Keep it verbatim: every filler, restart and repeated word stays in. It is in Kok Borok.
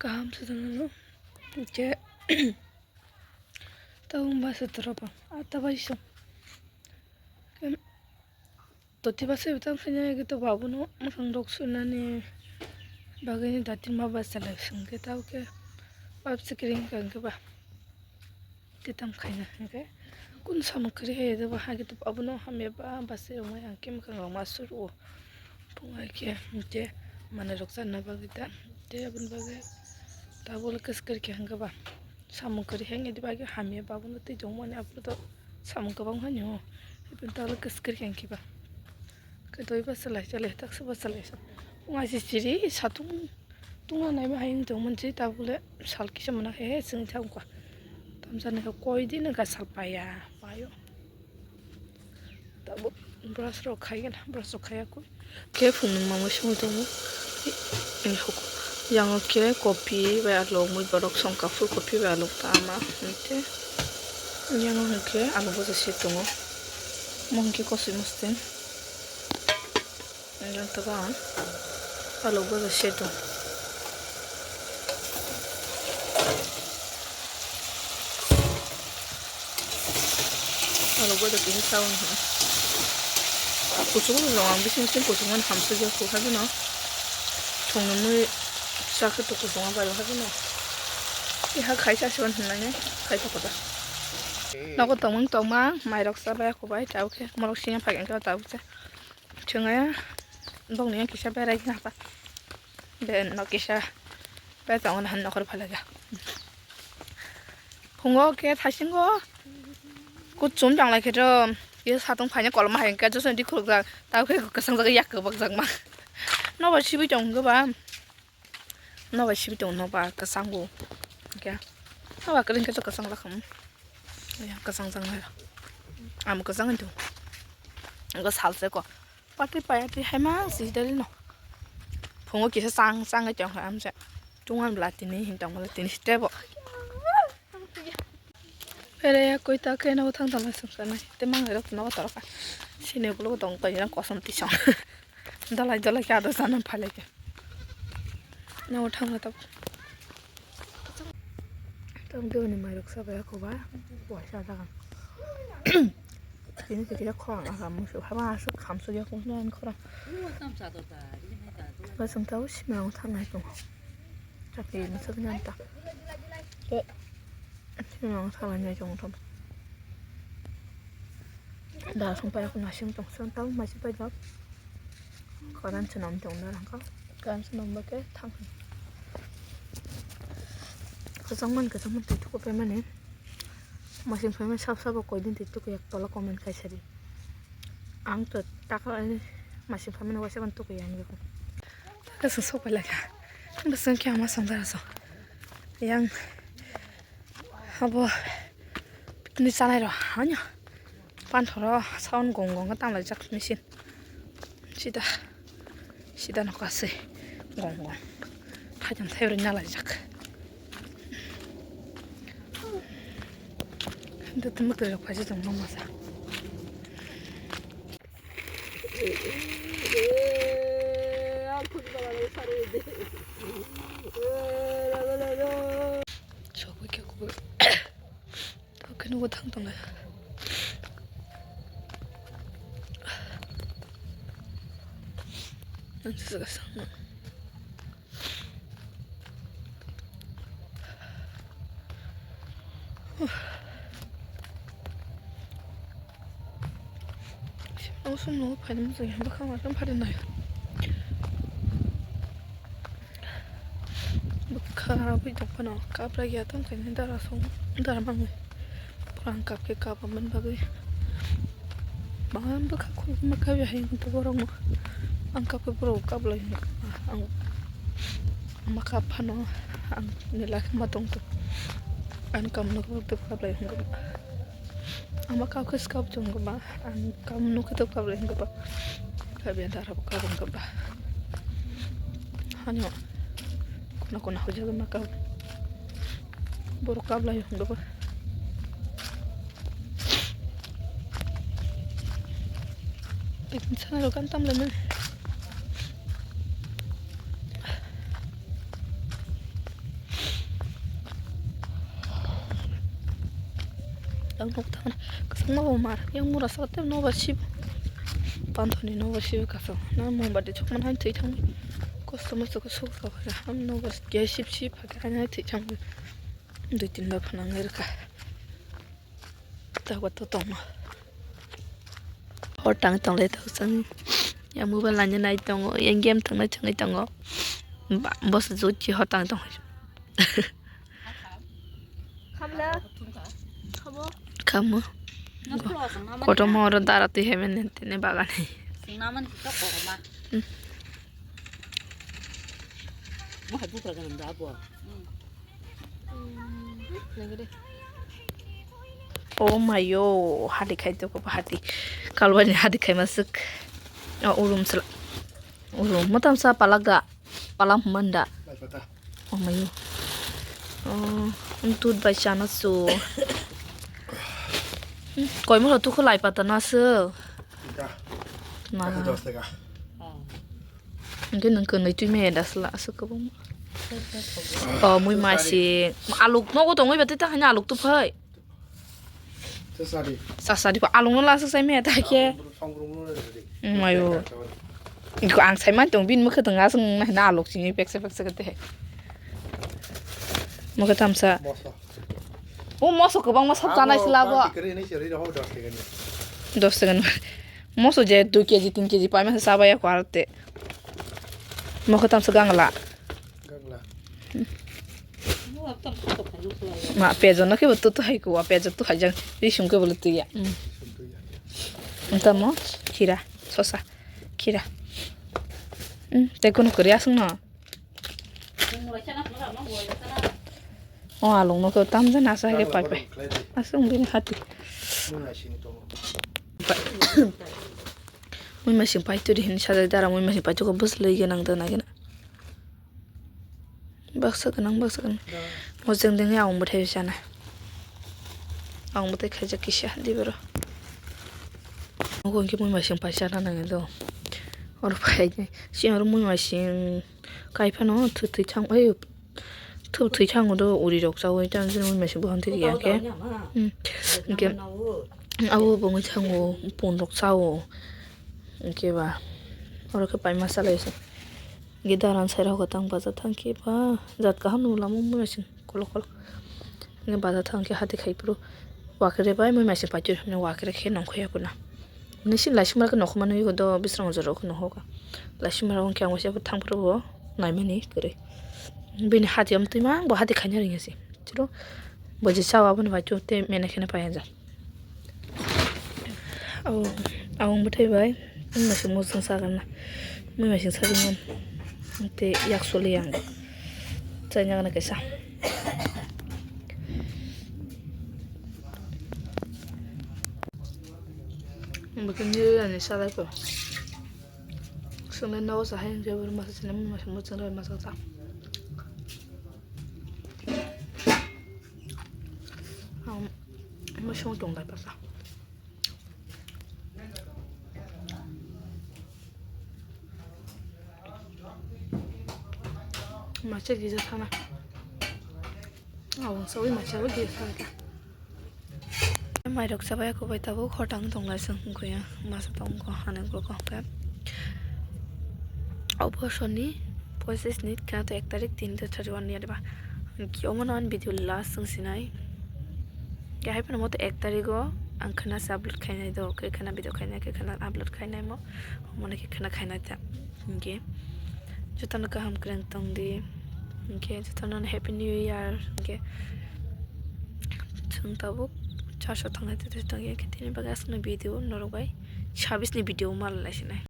kaham se tongmano. Hwnkhe tabuk bwsa toroba, ah, ta bai song. Em, toti bwsa bo tamo khaina, hwnkhe to babono mwkhang rok sunani bagwi dati ma bwsa lai song khe, tabuk khe bab se kiring kha hwnkhe ba. Tei tamo khaina hwnkhe kunu samung kwrwi hai rwba, hakhe to abono hamya ba bwsai rok mai ang khe mwkhang rok ma suru o. Phung hai khe hwnkhe manwi rok charwna bagwi ta tei aboni bagwi tabuk le kwswk kwrwi khe hwnkhe ba samung kwrwi hai wngya diba, hakhe hamya ba abono tei chongmani aphuru to samung kwbang phano o, tabuk le kwswk kwrwi khe hwnkhe ba. Khe doi bwsa lai chalai, taksa bwsa lai sa. Wngya se chiri satung tungna naiba hai wng tong mani se, tabuk le sal kisa mwnakhe he chwng thang kha. Tamsa nai kha koi din wngkha sal paiya, paio. Tabuk brush rok khai gana, brush rok khaiya koi. Khe phungnwi mama songwi tongo. Yang khe kopi bai alu, mui borok songkha, phul kopi bai alu ta ama hwnkhe. Yang hwnkhe alu boja se tongo. Mo hwnkhe kosoi mosting. Ang tabo ang alu boja se tong. Alu boja kisa sawan ha. Kusuk rok ang bising bising kusuk mani hamsuk ya kuk habi no. Thong nungwi sakhe to kusuk ma bai habi no. Iha khai sa siwan hinmani khai pa kota. Nogo tongmang tongmang mai rok sa bai aku bai tabuk khe morok sini phai ang khe tabuk khe. Chwngya bongni kisa berai khe napa. Be no kisa berai tongo nahan nokhor phalaga. Phungo khe thaisingo kuchum tanglai khe to ye satung phaina kolma hai khe joso di khulukjak. Tabo khe kwchang jak yak kwbak jak ma. Nobar sibui tong khe ba. Nobar sibui tong nobar kwchango. Khe nobar kwrwng khe to kwchang lakham. Ya kwchang jak nai. Am kwchang hintu. Ngo salse ko. Patwi paya twi haima si dali no. Phungo kisa chang chang tong kha amse. Chungwan bla tini hin tong bla tini stebo. Pere ya koi ta khe no thang thang sung sanai. Te mang rok no toro ka. Sini bulu tong koi na kosom tisong. Dalai dalai kya do sana phale ke. No thang ta. Tamo dewani mairok sabai ako ba waisa jaga. Tini tini khorang aka musu haba aswk khamsuk ya kung nang khorang. Basing tao simrang thangnai tongo. Chakri musu nang ta. Simrang thangnai tongo tamo. Da song pai ako nasing tong song tamo masi pai dok. Karan swnam tong da rang ka. Karan swnam ba khe thang. Kwchangmani kwchangmani twi tuku paimani. Masing phaimani sab sabo koidin twi tuku yak tola comment kaisa di. Ang to taka ani masing phaimani waisa ban tuku yang beko. Taka sung sok pai laka. Ang bwswng khe ama song dara so. Yang abo ni chanai ro hanya. Panthoro sound gong gong tang laijak machine. Sida, sida no kasui gong gong. Thaitam thaibrwi na laijak. Hwnkhe tamo twi rok paisa tong masa. Sokwi khe kubui. Tamo khe nugo thang tonglai. Ang se jaga sangma. Ang sumno phaidi muchung ya bwkhak ma phaidi nai. Bwkha bui tongphano kapra ya tong khaini dara song dara mangwi. Pura ang kap khe kap mani bagwi. Bang bwkha khulukma kap ya hai wngkha borokno. Ang kap khe borok kap lai wngkha. Ang ma kap phano ang nila khe ma tong tong. Ang kamno kap lai wngkha. Ama kap khe swkap chwng ba, ang kam nukhe to kap lai hwnkhe ba. Kap ya dara bo kap hwnkhe ba. Hani o kuna kuna hujagwi ma kap. Borok kap lai hwnkhe ba. Bikin sana rok kan tam lai mani. Ang nok thang kwchangma bo mar yang mura saka tei nobar sib. Panthoni nobar sib kasang na mobati chukman hai thwi thang. Kosto mosto khe sok sok khe ham nobar khe sib sib hai thwi thang. Dui tin ba phanang rwkha. Tabuk to tongma. Hor tang tong le tong sang. Yang mobile nanya nai tongo, yang game tong nai changwi tongo. Ba, boss juti hor tang tong. Khamla. Khamo. Kotor mo oro dara twi hemen tene bagani. Singnaman kita korma. Hmm. Mo hai bukra ganam da bo. Oh mayo, hadi khai to ko hadi. Kalwani hadi khai masuk. Oh, urum sala. Urum matam sa palaga. Palam manda. Oh mayo. Oh, untut bai chana su. Koi mo tu ko lai pata na su. Na. Hingke nang kwnwi twi maya das la aswk kwbangma. Oh, mui masing. Aluk nogo tongwi ba tei ta haino aluk tu phai. Sasadi. Sasadi ko aluk no la aswk sai maya ta khe. Mayo. Iko ang sai man tong bin mukha tong aswk na haino aluk sini peksa peksa kete. Mukha tamsa. O moso kwbangma sab chanai sila bo. Dos taka ni. Moso je dui kg tin kg paima se chaba ya ko arte. Mokhe tamsa gangla. Ma pejo no khe bo tu tu hai ko, pejo tu hai jang. Ri sum khe bo le tu ya. Tamo khira sosa. Khira. Te kono kori asung no. O alung no khe tamjani asa hai khe pai pai. Asung bini hati. Mui masing pai turi hin sajai dara mui masing pai tuko bwswlwi gwnang dana gwnang. Baksa gwnang baksa gwnang. Mojang dengya ang bwthai sana. Ang bwthai khaijak kisa diboro. Nogo hwnkhe mui masing pai chana nangya do. Oro phai si oro mui masing. Kaiphano thwi thang, oi, thwi thang do uri rok chawi tang jani mui masing buphang thwi ya khe. Hmm. Hwnkhe abo bo wngwi thango, pun rok chawo. Hwnkhe ba oro khe paima salai se. Hwnkhe daran sai rok tang baja thang khe ba jat kaham nw lama mui masing. Kolok kolok. Hwnkhe baja thang khe hati khai phuru wakre bai mui masing paitwi hwnwi wakre khe nongkho ya kuna. Nisi laisima khe nongkho mano yugo do bisrang jora khe nongkho ka. Laisima rok khe ang waisa thang phuru bo naimani kwrwi. Bini hati amtwi ma bo hati khaina ringya se. Chiro bo je chawa aboni bai chute mena kheno paiya ja. Au, au bwthai bai. Mui masing mosong sagan na. Mui masing sagan na. Te yak soli yang. Chai nyak na kaisa. Bwkhe nirwiyani salai ko. Swngnai nogo sa hai hwnkhe masa sini masa muchung rai masa sa. Ang muchung tong dai pasa. Masa gija sana. Awang sawi masa gija sana. Mairok chabai ya kubai tabuk hotang tong lai song kuya masa tong ko hanai ko ko ke. Obo soni poichis ni kena to ek tarik tin to thirty one ni ariba. Ki omo no an video last song sinai. Ya hai pano moto ek tarik o ang khana se upload khainai do ke khana video khainai ke khana upload khainai mo. Omo no ke khana khainai ta. Hingke jotono kaham kwrwng tong di. Hingke jotono happy new year. Hingke chwng tabuk church o thangnai tei tongya khe tini bagwi aswkno video norok bai sabis ni video malai sinai.